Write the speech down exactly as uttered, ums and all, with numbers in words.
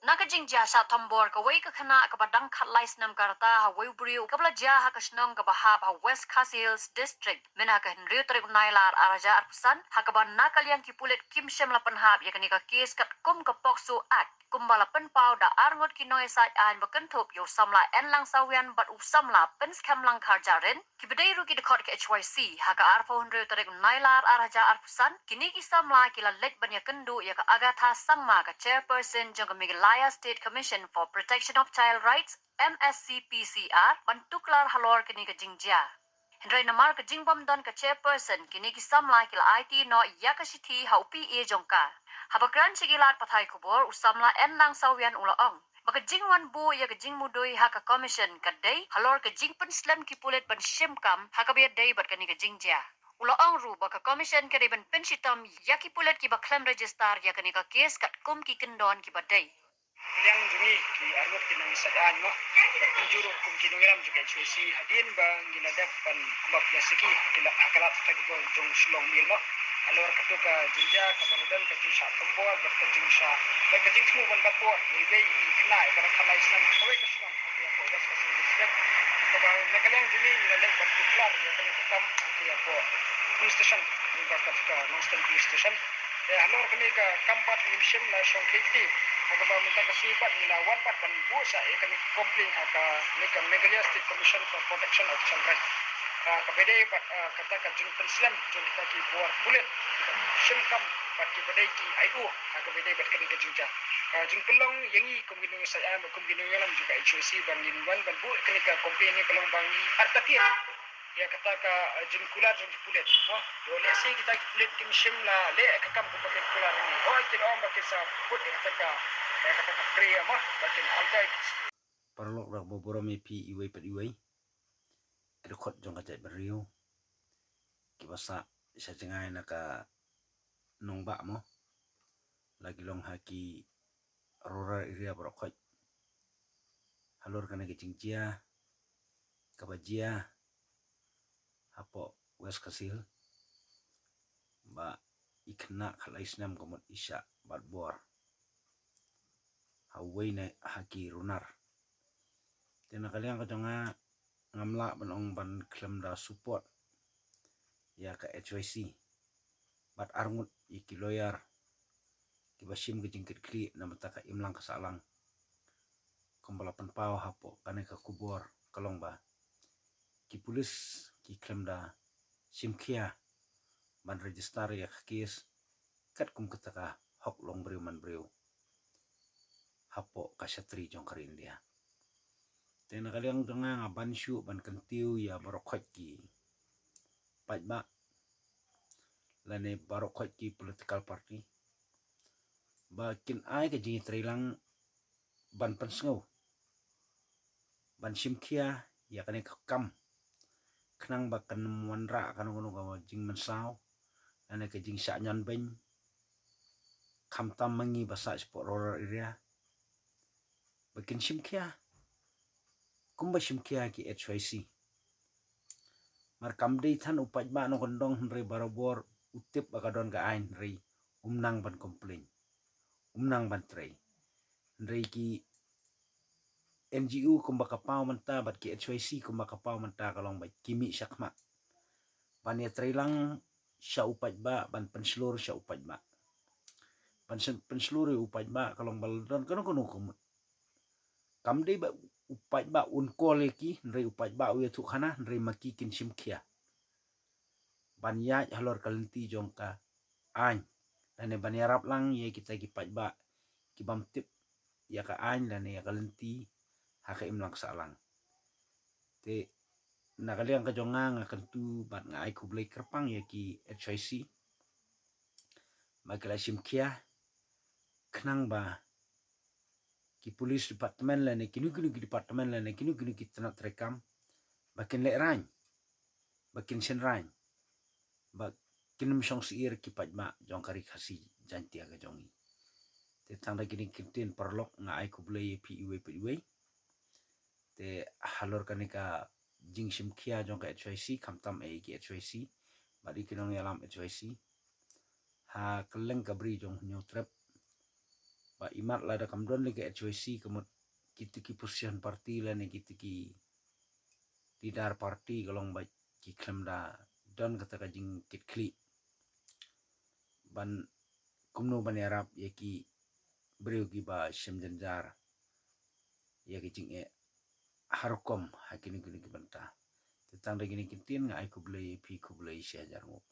Na ka jingjia shah thombor kawei ka khynnah kaba dang khatlai snem ka rta ha wei u briew kaba la jia ha ka shnong kaba hap ha West Khasi Hills District mynha ka hynriew tarik u Nailar ar hajar arphew san, ha kaba na ka liang ki pulit kim shym la pynhap ïa kane ka kes katkum ka POCSO Act, kumba la pynpaw da arngut ki nongïasaid aiñ ba kynthup ïa u samla N Langsawian bad u samla Pynskhem Langkharjarin, kiba dei ruh ki dkhot ka H Y C. Ha ka arphew hynriew tarik u Nailar ar hajar arphew san, kine ki samla ki la leit ban ïakynduh ïa ka Agatha Sangma, ka chairperson jong ka Meghalaya State Commission for Protection of Child Rights, M S C P C R, ban tuklar halor kane ka jingjia. Hynrei namar ka jingbym don ka chairperson, kine ki samla ki la aiti noh ïa ka shithi ha u P A jong ka. Haba kren sha ki lad pathai khubor, u samla N Langsawian u la ong ba ka jingwan buh ïa ka jingmudui ha ka commission ka dei halor ka jingpynslem ki pulit ban shim kam ha kaba ïadei bad kane ka jingjia. U la ong ruh ba ka commission ka dei ban pynshitom ïa ki pulit kiba khlem register ïa kane ka kes katkum ki kyndon kiba dei. Liang jong ngi ki arngut ki nongïasaid aiñ mo, bad kumjuh ruh kum ki nongïalam jong ka H Y C, hadien ba ngi la dep ban kumba phi la siki ha ki la, ha ka lad pathai khubor jong Shillong Mail mo, halor kato ka jingjia kaba la don ka jingshah thombor bad ka jingshah, bad ka jingthmu ban bat bor ïa iwei i khynnah iba dang khatlai snem ha kawei ka shnong ha ka West Khasi Hills District. Kaba na ka liang jong ngi ngi la leit ban tuklar ïa kane ka kam ha ka Police Station, lyngba ka Nongstoiñ Police Station. Te halor kane ka kam pat ngim shym la shong kheiñ kti, ha kaba mynta ka sngi pat ngi la wan pat ban buh sa ïa kane ka complaint ha kane ka Meghalaya State Commission for Protection of Child Rights. Ah, kaba dei bad, ah, kata ka jingpynslem jong kita ki bor pulit kiba shim kam bad kiba dei ki aiu ha kaba dei bad kane ka jingjia. Ah, jingpynlong ïa ngi kum ki nongïasaid aiñ bad kum ki nongïalam jong ka H Y C ba ngin wan ban buh kane ka complaint ne ka long ba ngi artatien ïa kata ka, eh, jingkular jong ki pulit mo. Ïoh lehse kita ki pulit kim shym la leh ka kam kumba kin kular ïa ngi. Hooid kin ong ba kin sa put ïa kata ka, ïa kata ka prayer mo, ba kin altai. Paralok, da kaba burom ïa phi iwei pa iwei, ki dkhot jong ka jaitbynriew kiba sah sha jngai na ka nongbah mo, la ki long ha ki rural area baroh khoit, halor kane ka jingjia kaba jia hapoh West Khasi Hills, ba i khynnah khatlai snem ka mut i shah bat bor ha uwei na ha ki runar. Te na ka liang ka jong nga, ngam lah ban ong ban khlem da support ïa ka H Y C bad arngut ïa ki lawyer kiba shim ka jingkitkhlieh na bynta ka imlang ka sahlang. Kumba la pynpaw hapoh kane ka khubor ka long ba ki pulit ki khlem da shim khia ban register ïa ka kes katkum kata ka hok long briew man briew hapoh ka shatri jong ka ri India. Te na ka liang jong nga, nga ban shu ban kyntiew ïa baroh khoit ki paidbah lane baroh khoit ki political party ba kin ai ka jingïatreilang ban pynsngew, ban shim khia ïa kane ka kam, khnang ba kan ym wanrah kano kano ka jingmynsaw lane ka jingshah ñiangbeiñ, khamtam ma ngi ba sah shapoh rural area, ba kin shim khia kumba shim khia ki H Y C. Mar kam dei than u paidbah nongkyndong hynrei barabor u tip ba ka don ka aiñ hynrei um nang ban complain, um nang ban trei. Hynrei ki N G O kumba ka paw mynta bad ki H Y C kumba ka paw mynta ka long ba ki mih shakhmat ban ïatreilang sha u paidbah, ban pynshlur sha u paidbah. Ban syn-, pynshlur ïa u paidbah ka long ba la don kano kano ka mut. Kam dei ba u paidbah un call ïa ki, hynrei u paidbah u ïathuh khana, hynrei ma ki kin shim khia ban ïaid halor ka lynti jong ka aiñ lane ban ïarap lang ïa kita ki paidbah ki bym tip ïa ka aiñ lane ïa ka lynti ha ka imlang sahlang. Te na ka liang ka jong nga, nga kyntu bad nga ai khublei kyrpang ïa ki H Y C ba ki la shim khia, khnang ba ki police department lane kino kino ki department lane kino kino ki tnat treikam ba kin lehraiñ, ba kin shynraiñ, ba kin ym shong syier ki paidbah jong ka ri Khasi Jaiñtia ka jong ngi. Te tang da kine ki ktien, paralok, nga ai khublei ïa phi iwei pa iwei. Te halor kane ka jingshim khia jong ka H Y C, khamtam eh ki H Y C bad ki nongïalam H Y C, ha kylleng ka bri jong Hynñiewtrep, Ba imat lada kam don lei ka H Y C ka mut kito ki position party lane kito ki leader party ka long ba ki khlem da don kata ka jingkitkhlieh ban kumno ban ïarap ïa ki briew kiba shem jynjar ïa ki jingeh har rukom ha kino kino ki bynta. Te tang da kine ki ktien nga ai khublei ïa phi, khublei shihajar nguh.